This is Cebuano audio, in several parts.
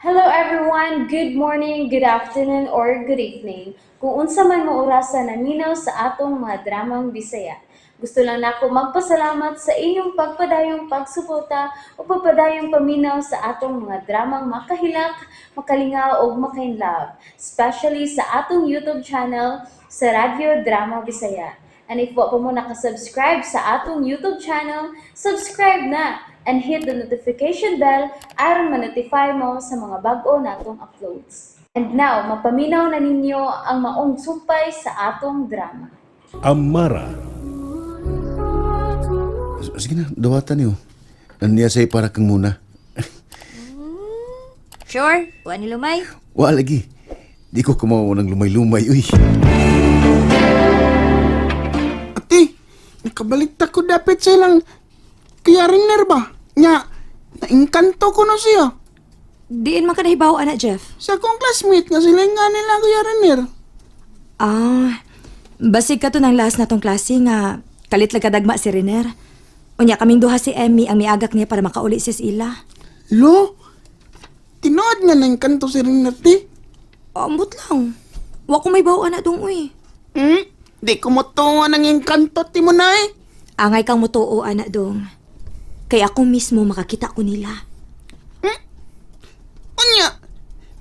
Hello everyone! Good morning, good afternoon, or good evening. Kung unsa man mo orasa naminaw sa atong mga dramang Bisaya. Gusto lang nako magpasalamat sa inyong pagpadayong pagsuporta o pagpadayong paminaw sa atong mga dramang makahilak, makalingaw ug makainlove, especially sa atong YouTube channel sa Radyo Drama Bisaya. And if wa pa mo nakasubscribe sa atong YouTube channel, subscribe na and hit the notification bell aron ma-notify mo sa mga bag-o natong uploads. And now, mapaminaw na ninyo ang maong sumpay sa atong drama. Amara. Sige na, dawatan niyo. Nandiya sa'yo para kang muna. Sure, wa ni lumay. Wa lagi. Di ko kumawa ng lumay-lumay, uy. Ate, nakabalikta ko dapat sa ilang kaya Riner ba? Nya, naingkanto ko na siya. Diin man ka nahibaw, ana, Jeff. Sa akong classmate nga sila nga nila Kuya Riner. Ah, basig ka to ng last na tong klase nga kalit lang kadagma si Riner. Unya kaming duha si Emmy ang miagak niya para makauli si ila. Lo, tinuod nga naingkanto si Riner, te. Ambot lang. Wa ko may baw ana dong uy. Hmm? Di ko mo ng engkanto, ti mo na eh. Angay kang mutuo ana dong. Kay ako mismo makakita ko nila. Unya,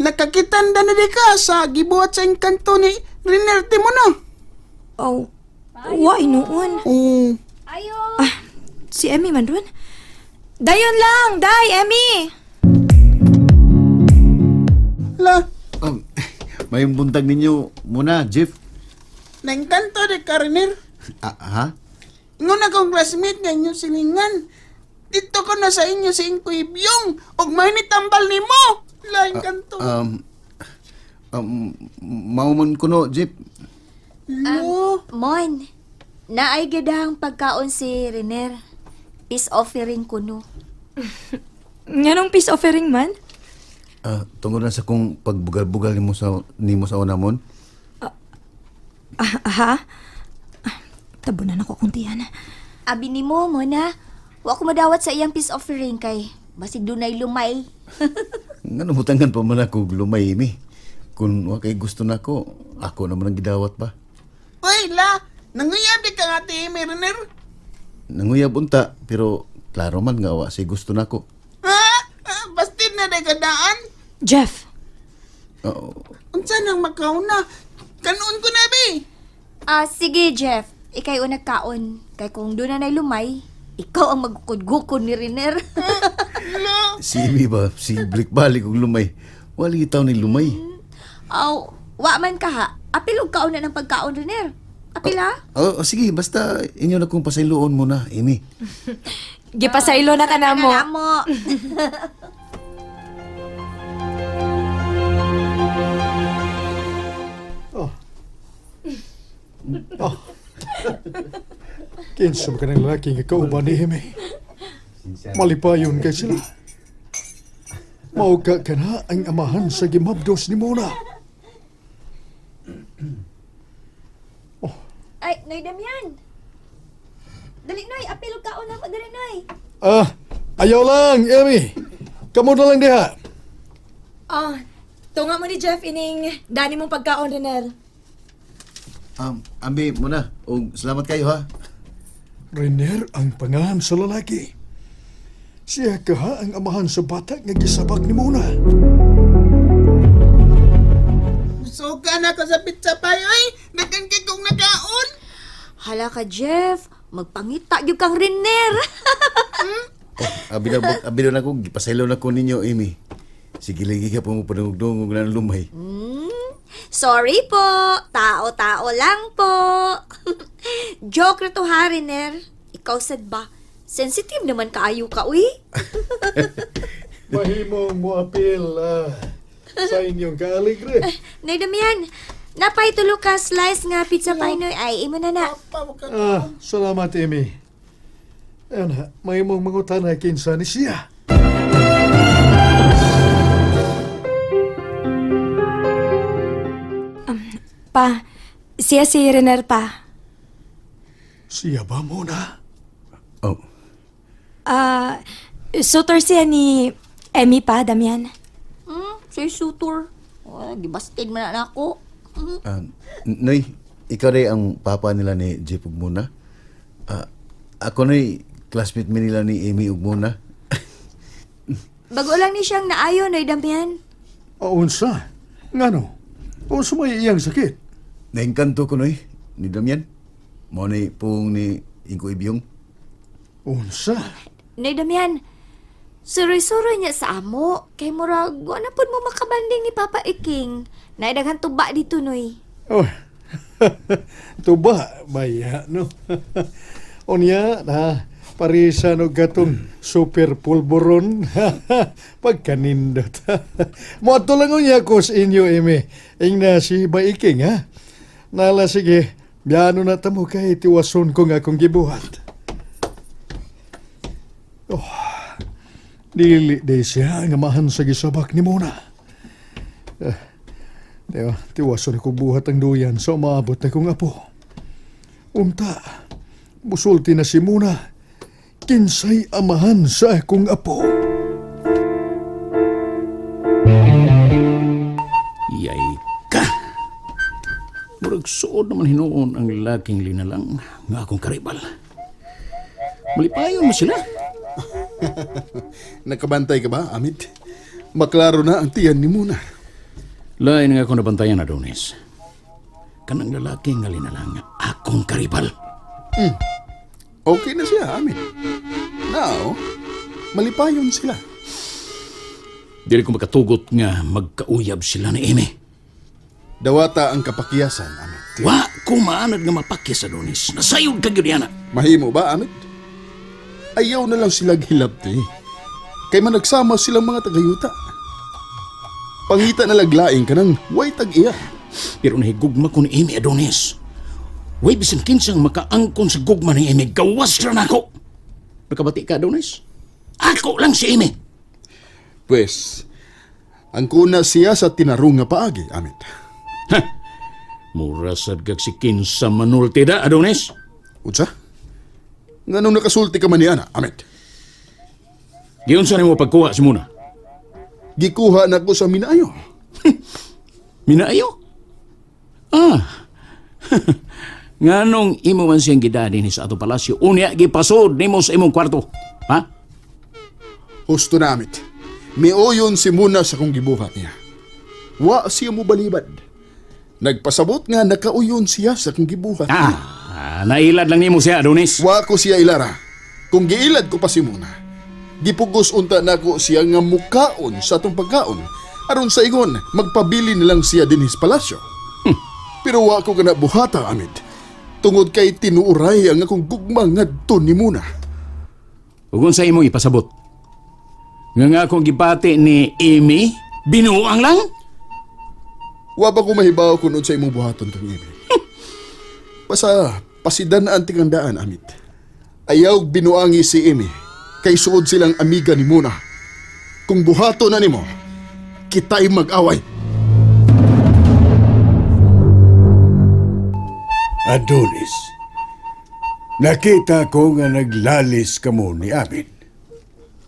nakakitanda na di ka sa gibuhat sa engkanto ni Riner, ti mo na. Oh, wa inuon. Oo. Ayo. Si Emmy man ron. Dayon lang, day Emmy. La, May buntag ninyo muna, Jeff. naingkanto di ka, Riner. Ah, ha? Ingon akong classmate nga inyong silingan. Dito ko na sa inyo si Ingkoy Byong. Og may tambal nimo. La, engkanto. Um, mauman ko no, Jeff. Lo, Mon, naay gidang pagkaon si Riner. Peace offering kuno. Nganong peace offering man? Ah, tungod na sa kong pagbugal-bugal nimo sa una mon. Ah, ha? Ah, tabunan ako kung tiyan. Abi nimo mo na. Wa ko madawat sa iyang peace offering kay basig dunay lumay. Ngano butangan pa man ako og lumay mi. Kung wa kay gusto nako, ako naman ang gidawat ba. Uy, la, nanguyab di ka nga ti Meriner. Nanguyab unta, pero klaro man nga wa say gusto nako. Ha? Ah, bastid na di ka daan. Jeff, Oo. Unsa nang makauna? Kanon ko na, bi. Ah, sige Jeff, ikay unang kaon. Kay kung doon na lumay, ikaw ang magukod-gukod ni Riner. Lo, Si Amy ba, si Blick balik og lumay. Wali taw ni lumay. Aw, wa man ka ha. Apil og kaon na ng pagkaon, Riner. Apil ha? Oh, sige, basta inyo na kong pasayloon muna, Amy. gipasaylo na ka na mo. Na mo. Oh. Kinsa ba ka ng lalaki nga kauban ni Hime? Malipayon kay sila. Mauka ka na ang amahan sa gimabdos ni Mona. Ay, Noy Damian. Dali, Noy. Apil og kaon na mo. Dali, Noy. Ah, ayaw lang, Emmy. Kamu na lang diha. Oh, tunga mo ni Jeff ining dani mong pagkaon, Renel. Ambi muna. Og salamat kayo ha. Riner ang pangalan sa lalaki. Siya kaha ang amahan sa bata nga gisabak ni Mona. suka na ko sa pizza pie, oy. Dagan kay kong nakaon. Hala ka, Jeff. Magpangita gyud kang Riner. Oh, abi na abi na ko gipasaylo na ko ninyo, Amy. Sige lagi ka pa mo panungog-dungog na ng lumay. Sorry po. Tao-tao lang po. Joke na to ha, Riner. Ikaw sad ba? Sensitive naman kaayo ka, uy. Mahimong mo apil sa inyong kaaligre. Noy Damian, napay tulo ka slice nga pizza pie, Noy. Ay, imo na na. Ah, salamat, Emmy. Ana, mahimong mangutana kinsa ni siya. Pa, siya si Renel pa. Siya ba muna? Oh, Ah, suitor siya ni Emmy pa, Damian. Hmm? Say sutor. Oh, gibasted man na ako. Ah, Noy, ikaw rin ang papa nila ni Jeff ug Muna. Ah, ako noy, classmate mi nila ni Amy ug Muna. Bago lang ni siyang naayo, Noy Damian. O unsa? Ngano? Unsa may iyang sakit? Naengkanto ko noy, ni Damian. Mao ni pung ni Ingko Ibyong. Unsa? Noy Damian, suroy-suroy niya sa amo. Kay murag, wa na pud mo makabanding ni Papa Iking. Naidaghan tuba dito, Noy. Oh. Tuba, baya, no? Unya, na, parisa no gatong super pulburon. Pagkanindot. Moadto lang unya ko sa inyo, Amy. Ingna si Baiking, ha? Nala, sige, biyano na tamo kay tiwason ko nga akong gibuhat. Oh, dili day siya nga mahan sa gisabak ni Mona. Diba, tiwason ako buhat ang duyan sa umaabot na kong apo. Unta, musulti na si Muna, kinsay amahan sa akong apo. Yay ka! Murag suod naman hinuon ang lalaking linalang nga akong karibal. Malipayon mo sila. Nakabantay ka ba, Amit? Maklaro na ang tiyan ni Muna. Lain nga ako nabantayan, Adonis. Kanang lalaki nga linalang akong karibal. Okay na siya, Amit. Now, malipayon sila. Dili ko makatugot nga magkauyab sila ni Amy. Dawata ang kapakiyasan, Amit. Wa ko maanad nga mapakyas, Adonis. Nasayod ka gyud yana. Mahimo ba, Amit? Ayaw na lang sila gilabti. Kay managsama silang mga tagayuta. Pangita na laglaing ka ng way tag-iya. Pero nahigugma ko ni Amy, Adonis. Way bisan kinsang makaangkon sa gugma ni Amy, gawas ra nako. Nakabati ka, Adonis? Ako lang si Amy. Pwes, ang kuna siya sa tinarong nga paagi, Amit. Mura sad kag si kinsa manultida, Adonis. Unsa? Nganong nakasulti ka man niya na, Amit? Giunsa nimo pagkuha si Muna? Gikuha na ko sa minayo. Minaayo? Ah. Nganong imo man siyang gidani ni sa ato palasyo, unya gipasod nimo sa imong kwarto. Ha? Husto na, Amit. Miuyon si Muna sa kong gibuhat niya. Wa siya mo balibad. Nagpasabot nga nakauyon siya sa kong gibuhat. Ah, nailad lang nimo siya, Adonis. Wa ko siya ilara. Kung giilad ko pa si Muna, gipugos unta nako siya nga mukaon sa atong pagkaon. Aron sa ingon, magpabili na lang siya dinhi sa palasyo. Pero wa ko kana buhata, Amit. Tungod kay tinuuray ang akong gugma ngadto ni Muna. Ug unsa imong ipasabot? Nga nga akong gibati ni Amy, binuang lang? Wa ba ko mahibaw kung sa imong buhaton kang Amy? Basta pasidan ang tingandaan, Amit. Ayaw binuangi si Amy kay suod silang amiga ni Muna. Kung buhaton na nimo, kita'y mag-away. Adonis, nakita ko nga naglalis kamo ni Abid.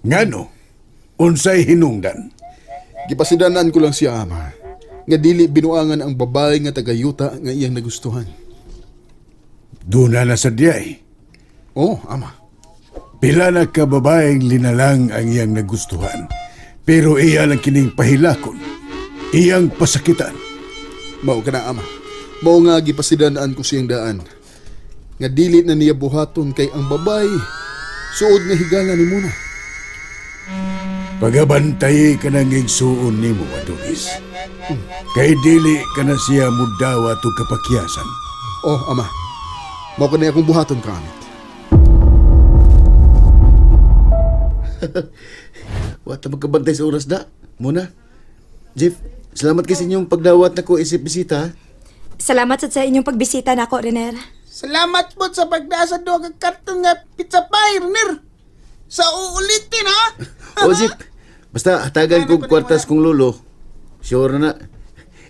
Ngano, unsay hinungdan. Gipasidanan ko lang siya, ama. Nga dili binuangan ang babae nga tagayuta nga iyang nagustuhan. Duna na sa diyay. Oh, ama. Pila na ka babaeng linalang ang iyang nagustuhan. Pero iya lang kining pahilakon. Iyang pasakitan. Mao ka na, ama. Mao nga gipasidanaan ko siyang daan. Nga dili na niya buhaton kay ang babae suod nga higala ni Muna. Pagabantay ka ng igsuon nimo, Adonis. Kay dili ka na siya mudawa o kapakyasan. Oh, ama. Mao ka na akong buhaton ka, Amit. Wa ta magkabantay sa oras da. Muna. Jeff, salamat kay sa inyong pagdawat nako isip bisita. ha? Salamat sad sa inyong pagbisita nako, Rener. Salamat po sa pagdasa duha ka karton nga pizza pie, Ner. Sa uulitin, ha? O Jeff, basta hatagan kong kwartas kong lolo. Sure na na.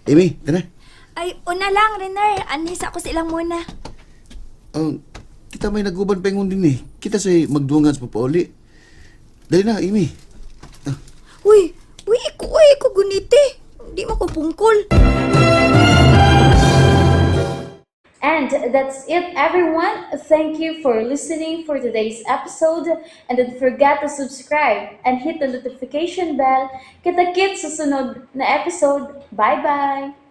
Amy, tana. Ay, una lang, Rener. Anhis ako silang muna. Oh, kita may naguban pa ingon din eh. Kita say magduangan sa papauli. Dali na, Amy. Uy, Uy, ko, uy, ko guniti. Di mo ko pungkol. And that's it, everyone. Thank you for listening for today's episode. And don't forget to subscribe and hit the notification bell. Kita-kits sa sunod na episode. Bye-bye!